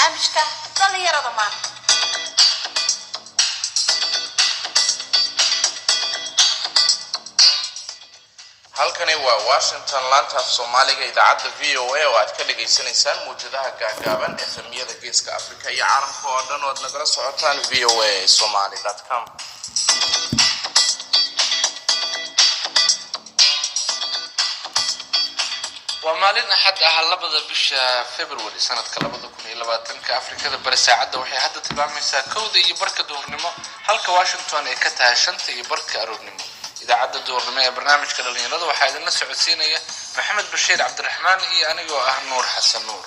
Barnaamijka dhallinyarada maanta. Halkani waa Washington, laanta af Soomaaliga idaacadda VOA oo aad ka dhagaysanaysaan muwjadaha gaagaaban, FM-yada Geeska Africa iyo caalamka oo dhan oo aad nagala socotaan voasomali.com. Waa maalin Axad ah, 2da bisha February, sanadka 2020-ka. Afrikada Bari saacadda waxay hadda tilmaamaysaa 1:30 duhurnimo, halka Washington ay ka tahay 5:30 aroornimo. Idaacadda duhurnimo ee barnaamijka dhalinyarada waxaa idinla socodsiinaya Maxamed Bashiir Cabdiraxmaan iyo anigoo ah Nuur Xasan Nuur.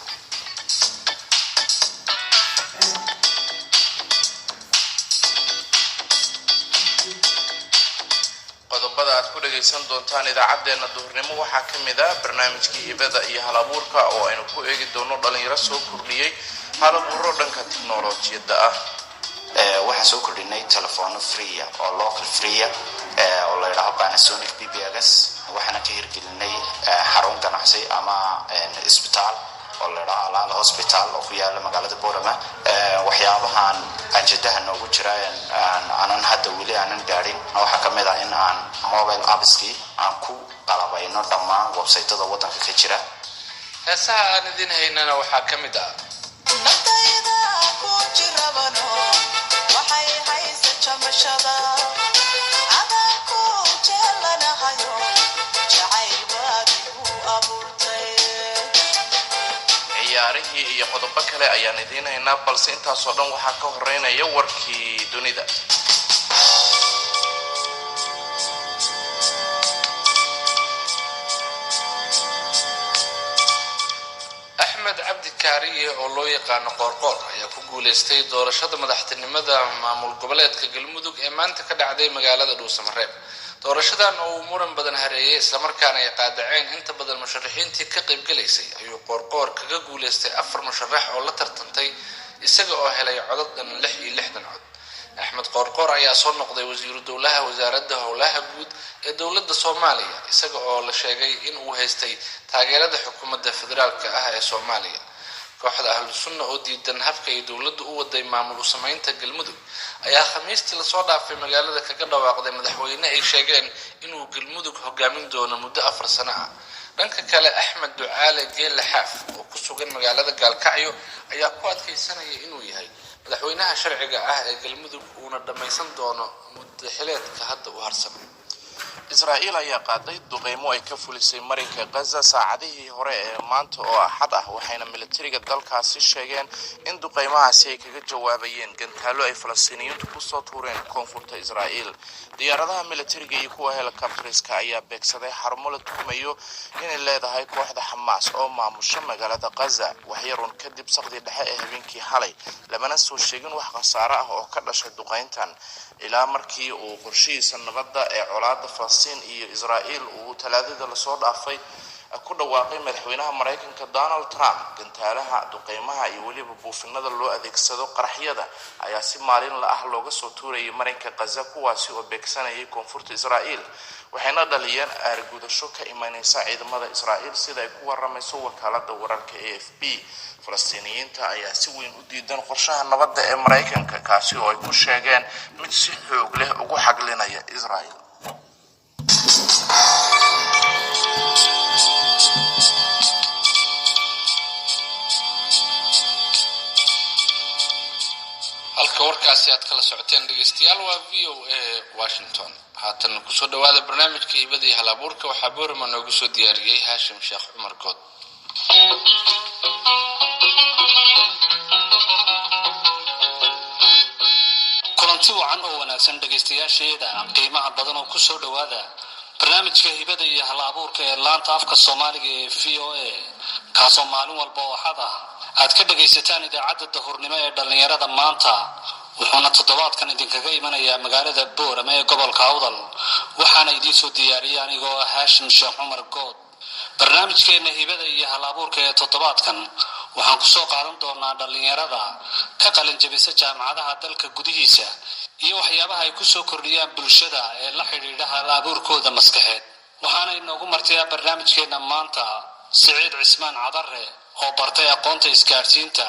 Qodobada aad ku dhagaysan doontaan idaacaddeenna duhurnimo waxaa ka mid ah barnaamijkii hibada iyo halabuurka, oo aynu ku eegi doono dhalinyaro soo kordhiyey halabuuro dhanka tiknolojiyadda ah. Waxaan soo kordhinay telefono free ah oo local free ah oo la yidhaaho Panasonic PBX. Waxaana ka hirgelinay xarun ganacsi ama isbitaal oo la yidhaho Alaala Hospital oo ku yaala magaalada Borama. Waxyaabahan ajandaha noogu jira aanan hadda weli aanan gaadhin waxaa ka mid ah in aan mobile apps-kii aan ku qalabayno dhammaan website-ada waddanka ka jira. Heesaha aan idin haynana waxaa ka mid ah: Naftayda ku jirabano waxay haysa jamashada adaa ku jeelanahayo, jacayl baad igu abuurtay. Ciyaarihii iyo qodobo kale ayaan idiin haynaa, balse intaasoo dhan waxaa ka horeynaya warkii dunida. Axmed Cabdi Kaariye oo loo yaqaano Qoorqoor ayaa ku guuleystay doorashada madaxtinimada maamul goboleedka Galmudug ee maanta ka dhacday magaalada Dhuusamareeb. Doorashadan oo uu muran badan hareeyay, islamarkaana ay qaadaceen inta badan musharaxiintii ka qaybgalaysay, ayuu Qoorqoor kaga guuleystay afar musharax oo la tartantay, isaga oo helay codad dhan 66 cod. Axmed Qoorqoor ayaa soo noqday wasiiru dowlaha wasaaradda howlaha guud ee dowladda Soomaaliya, isaga oo la sheegay in uu haystay taageerada xukuumadda federaalka ah ee Soomaaliya. Kooxda Ahlu Sunna oo diidan habka ay dowladdu u waday maamul u samaynta Galmudug ayaa Khamiistii lasoo dhaafay magaalada kaga dhawaaqday madaxweyne ay sheegeen inuu Galmudug hogaamin doono muddo 4 sano ah. Dhanka kale, Axmed Ducaale Geelle Xaaf oo ku sugan magaalada Gaalkacyo ayaa ku adkaysanaya inuu yahay madaxweynaha sharciga ah ee Galmudug, uuna dhammaysan doono muddo xileedka hadda u harsan. Israa'iil ayaa qaaday duqeymo ay ka fulisay marinka Gaza saacadihii hore ee maanta oo Axad ah, waxayna militariga dalkaasi sheegeen in duqeymahaasi ay kaga jawaabayeen gantaallo ay Falastiiniyiintu kusoo tuureen koonfurta Israa'iil. Diyaaradaha militariga iyo kuwa helicopters-ka ayaa beegsaday xarumo la tuhmayo inay leedahay kooxda Xamaas oo maamusha magaalada Gaza, waxyarun kadib saqdii dhexe ee habeenkii xalay. Lamana soo sheegin wax khasaare ah oo ka dhashay duqeyntan. Ilaa markii uu qorshihiisa nabadda ee colaadda Falastiin iyo Israa'iil uu Talaadada lasoo dhaafay ku dhawaaqay madaxweynaha Maraykanka Donald Trump, gantaalaha, duqeymaha iyo weliba buufinada loo adeegsado qaraxyada ayaa si maalinla ah looga soo tuurayay marinka Gaza, kuwaasi oo beegsanayay koonfurta Israa'iil, waxayna dhaliyeen aargudasho ka imanaysa ciidamada Israa'iil, sida ay ku waramayso wakaalada wararka AFP. Falastiiniyiinta ayaa si weyn u diidan qorshaha nabadda ee Maraykanka, kaasi oo ay ku sheegeen mid si xoog leh ugu xaglinaya Israel. Halka warkaasi aad kala socoteen, dhegeystayaal, waa VOA Washington. Haatan kusoo dhawaada barnaamijka hibada iyo halabuurka. Waxaa Boorama noogu soo diyaariyey Haashim Sheekh Cumar Good. Kulanti wacan oo wanaagsan, dhegaystayaasheeda qiimaha badan, oo kusoo dhowaada barnaamijka hibada iyo hal abuurka ee laanta afka Soomaaliga ee VOA, kaasoo maalin walba oo Axad ah aad ka dhagaysataan idaacadda dahurnimo ee dhallinyarada maanta. Wuxuuna toddobaadkan idinkaga imanayaa magaalada Boorama ee gobolka Awdal, waxaana idiin soo diyaariyay anigoo ah Haashim Sheekh Cumar Good. Barnaamijkeena hibada iyo hal abuurka ee toddobaadkan waxaan kusoo qaadan doonaa dhallinyarada ka qalin jabisa jaamacadaha dalka gudihiisa iyo waxyaabaha ay kusoo kordhiyaan bulshada ee la xidhiidha hal abuurkooda maskaxeed. Waxaana inoogu martiyaa barnaamijkeena maanta Siciid Cismaan Cadare oo bartay aqoonta isgaadhsiinta.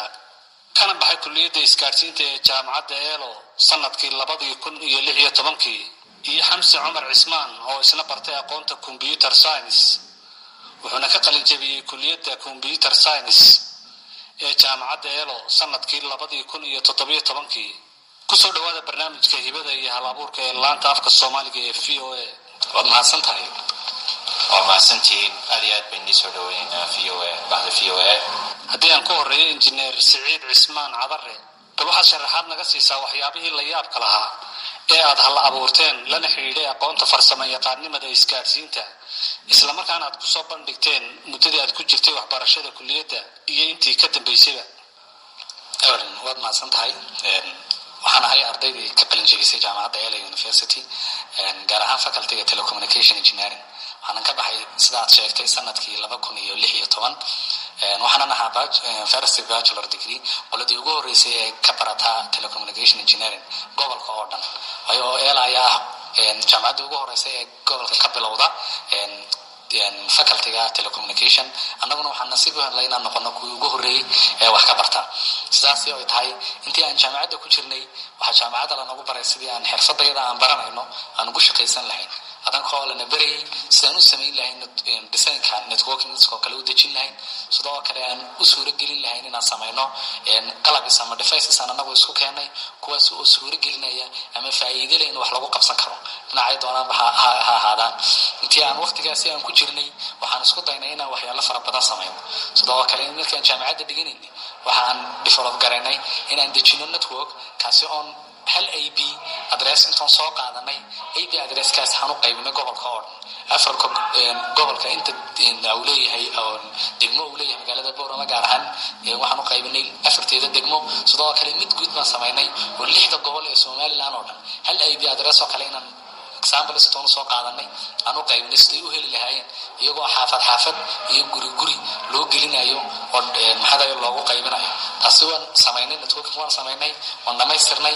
Kana baxay kulliyadda isgaadhsiinta ee jaamacadda Eelo sanadkii 2016-kii, iyo Xamse Cumar Cismaan oo isna bartay aqoonta computer science, wuxuuna ka qalin jabiyey kulliyadda computer science ee jaamacadda Eelo sanadkii 2017-kii. Kusoo dhawaada barnaamijka Hibada iyo Hal Abuurka ee laanta afka Soomaaliga ee VOA. Waad mahadsan tahay. Waa mahadsantihiin, aad iyo aad bayn nii soo dhaweynaynaa VOA, bahda VOA. Haddii aan ku horreeyo Injineer Siciid Cismaan Cadare, bal waxaad sharaxaad naga siisaa waxyaabihii la yaabka lahaa ee aad hal abuurteen lana xidhiidhay aqoonta farsamo yaqaanimada isgaadhsiinta, islamarkaana aad kusoo bandhigteen muddadii aad ku jirtay waxbarashada kulliyadda iyo intii ka dambaysayba. Waad mahadsan tahay. Waxaan ahay ardaydii ka qalin jebisay jaamacadda Ela University, gaar ahaan facultyga telecommunication engineering. Waxaanan ka baxay, sida aad sheegtay, sanadkii 2016. Waxaanan ahaa first bachelor degree qoladii ugu horreysay ee ka barataa telecommunication engineering gobolka oo dhan, waayo oo Ela ayaa ah jaamacaddii ugu horreysay ee gobolka ka bilowda facultyga telecommunication. Annaguna waxaan nasiib u helnay inaan noqono kuwii ugu horreeyey ee wax ka barta. Sidaasi ay tahay, intii aan jaamacadda ku jirnay, waxaa jaamacadda lanagu baray sidii aan xirfadayada aan baranayno aan ugu shaqaysan lahayn, adankoo lana barayay sidaan u samayn lahayn designka networking oo kale u dejin lahayn, sidoo kale aan u suuro gelin lahayn inaan samayno qalabis ama devices aan anagu isku keenay, kuwaas oo suuro gelinaya ama faa'iido leh in wax lagu qabsan karo dhinacay doonaanba ha ahaadaan. Intii aan waqtigaasi aan ku jirnay, waxaan isku daynay inaan waxyaalo fara badan samayno. Sidoo kale, markaan jaamacadda dhiganaynay, waxaan develop garaynay inaan dejino network kaasi oon hal IP address intoon soo qaadanay, IP addresskaas waxaan u qaybinay gobolka oo dhan, afarka gobolka inta uu leeyahay oo degmo uu leeyahay magaalada Boorama gaar ahaan, waxaan u qaybinay afarteeda degmo. Sidoo kale, mid guud baan samaynay oo lixda gobol ee Somaliland oo dhan hal IP address oo kale inaan example intoonu soo qaadanay aan u qaybinay, siday u heli lahaayeen iyagoo xaafad xaafad iyo guri guri loo gelinayo oo maxaa loogu qaybinayo. Taasi waan samaynay, networking waan samaynay, waan dhamaystirnay,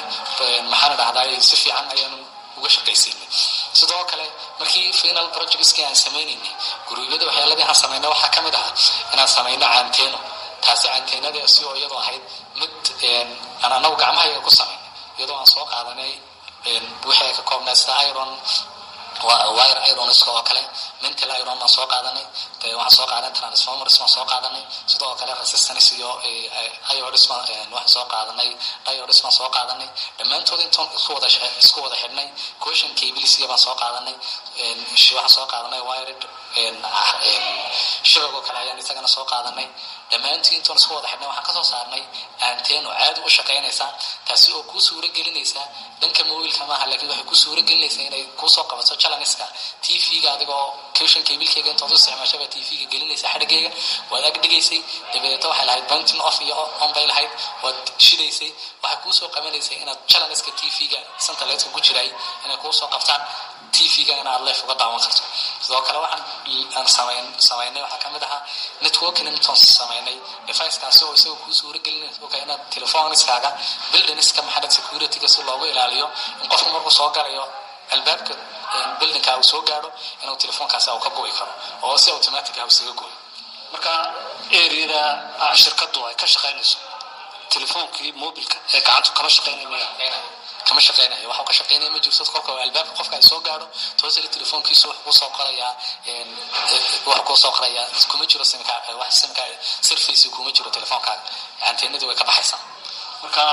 maxaan dhahdaa, si fiican ayaanu uga shaqaysiinay. Sidoo kale, markii final projectskii aan sameynaynay guruubyada, waxyaaladii aan samaynay waxaa ka mid ahaa inaan samayno antenna. Taasi antennadaasi oo iyadoo ahayd mid aan anagu gacmahayaga ku samaynay, iyadoo aan soo qaadanay wixii ay ka koobnaa, sida iron wire, ironiska oo kale, metal iron baan soo qaadanay, waxaan soo qaadanay transformers baan soo qaadanay, sidoo kale resistance iyo diodes waxaan soo qaadanay, diodes baan soo qaadanay. Dhammaantood intoon isku wada xidhnay, caution cablesiga baan soo qaadanay, waxaan soo qaadanay wired shabag oo kale ayaan isagana soo qaadanay. Dhammaantii intoon isku wada xidhnay, waxaan kasoo saarnay antenna caadi u shaqaynaysa, taasi oo kuu suuro gelinaysa dhanka mobilka maaha, laakiin waxay kuu suuro gelinaysaa inay kuusoo qabato channelska TV-ga, adigoo caution cablekeyga intood u isticmaashaba TV-ga gelinaysa xadhigeyga, waad ag dhigaysay, dabadeeta waxay lahayd pointing off iyo on bay lahayd, waad shidaysay, waxay kuusoo qabanaysay inaad channelska TV-ga satellite-ka ku jiray inay kuusoo qabtaan TV-ga, in aad live uga daawan karto. Sidoo kale, waxaan aan samaynay waxaa kamid ahaa networking intoon samaynay devicekaasi oo isaga kuu suuro gelinaysa inaad telefoniskaaga buildingska maxaa securityga si loogu ilaaliyo, in qofku markuu soo galayo albaabka buildingka uu soo gaadho, inuu telefoonkaasi uu ka go'i karo oo si automatic ah isaga goyo. Marka areada shirkadu ay ka shaqaynayso, telefoonkii mobilka ee gacantu kama shaqaynay miya? Kama shaqeynayo, waxa ka shaqeynaya ma jirto. Kolka albaabka qofka ay soo gaadho, toosali telefoonkiisa wuxuu kusoo qorayaa kuma jiro simka, wax simka service kuma jiro telefoonkaaga, anteenadii way ka baxaysaa. Marka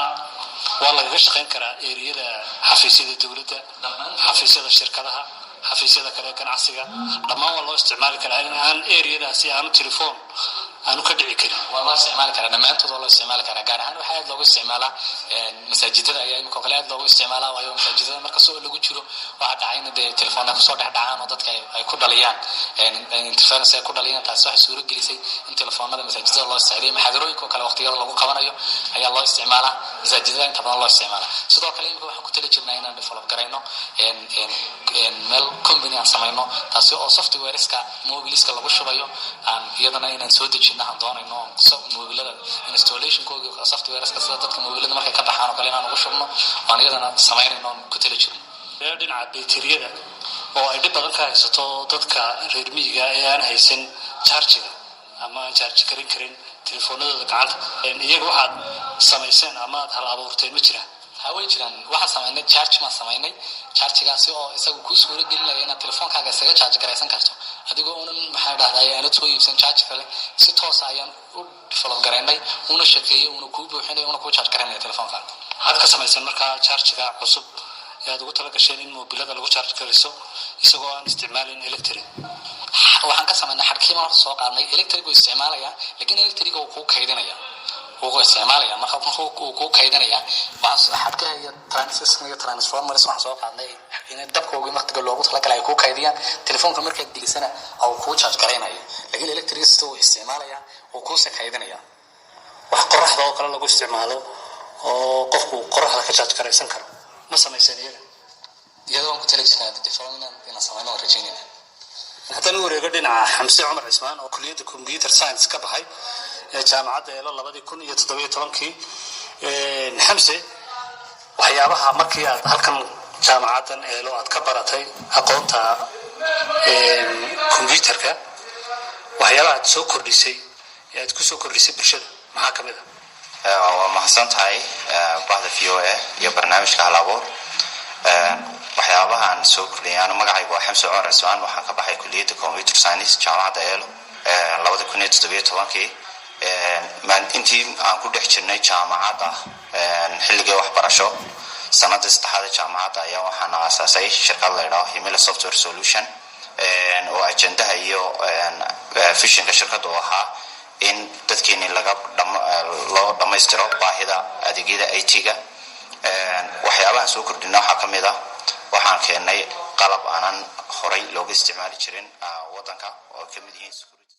waa lagaga shaqayn karaa areada xafiisyada dowladda, xafiisyada shirkadaha, xafiisyada kale ganacsiga, dhammaan waa loo isticmaali karaa in aan areadaasi aanu telefoon aanu ka dhici karin? Waa loo isticmaali karaa, dhammaantood waa loo isticmaali karaa. Gaar ahaan waxaa aad loogu isticmaalaa masaajidada ayaa imika oo kale aad loogu isticmaalaa, waayo masaajidada markasta oo lagu jiro waxaa dhacay in dee telefoona kusoo dhex dhacaan oo dadka ay ku dhaliyaan interference ay ku dhaliyaan. Taasi waxay suuro gelisay in telefoonada masaajidada loo isticmaaliyo, maxaadarooyinka oo kale waqtiyada lagu qabanayo ayaa loo isticmaalaa, masaajidada inta badan loo isticmaalaa. Sidoo kale, imika waxaan ku tali jirnaa inaan develop garayno meel company aan samayno, taasi oo softwareska mobiliska lagu shubayo, aan iyadana inaan soo dejino aan doonayno mobilada installationkooga softwareska, sida dadka mobilada markay ka baxaan oo kale inaan ugu shubno, oan iyadana samaynayno oon ku tali jirno. Dhinaca bayteriyada oo ay dhib badan ka haysato dadka reer miyiga ee aan haysan chargiga ama aan charge karin karin telefoonadooda gacanta, iyaga waxaad Samayseen ama aad hal abuurteen ma jiraan? Ha, way jiraan. Waxaan samaynay charge maan samaynay, charge-gaasi oo isagu kuu suuro gelinaya inaad telefoonkaaga isaga charge garaysan karto adigoo unan, maxaa dhahday, aanad soo iibsan charge kale. Si toosa ayaan u develop garaynay, una shaqeeyey, una kuu buuxinaya, una kuu charge garaynaya telefoonkaaga. Maxaad ka samayseen markaa charge-ga cusub ee aad ugu tala gasheen in mobilada lagu charge garayso isagoo aan isticmaalin electric? Waxaan ka samaynay xadhkii baan horta soo qaadnay. Electric uu isticmaalaya, laakiin electric uu kuu kaydinaya, wuu isticmaalaya. Marka uu kuu kaydinaya, waxaan xadhkaha iyo transistor iyo transformers waxaan soo qaadnay in dabkoogi waqtiga loogu talagalay ay kuu kaydiyaan. Telefoonka markaad gelisana uu kuu charge garaynayo, laakiin electricity uu isticmaalaya, uu kuuse kaydinaya. Wax qoraxda oo kale lagu isticmaalo oo qofku qoraxda ka charge garaysan karo ma samayseen iyaga? Iyadoo aan ku tala jirnaa development inaan samayno, waan rajaynayna. Haddaan u wareego dhinaca Xamse Cumar Cismaan oo kuliyadda computer science ka baxay ee jaamacadda Eelo 2017-kii. Xamse, waxyaabaha markii aad halkan jaamacaddan Eelo aad ka baratay aqoonta computerka, waxyaabaha aad soo kordhisay ee aad ku soo kordhisay bulshada maxaa ka mid ah? Waa mahadsan tahay bahda VOA iyo barnaamijka Hal Abuur. Waxyaabaha aan soo kordhiyay, anu magacaygu waa Xamse Cumar Cismaan. Waxaan ka baxay kuliyadda computer science jaamacadda Eelo 2017-kii. Intii aan ku dhex jirnay jaamacadda, xilligii waxbarasho, sanadii saddexaad ee jaamacadda, ayaa waxaan aasaasay shirkad la idhaho Himila Software Solution, oo ajendaha iyo vision-ka shirkadda uu ahaa in dadkeeni laga loo dhammaystiro baahida adeegyada IT-ga. Waxyaabahan soo kordhina waxaa ka mid ah, waxaan keennay qalab aanan horay looga isticmaali jirin waddanka oo ay ka mid yihiin.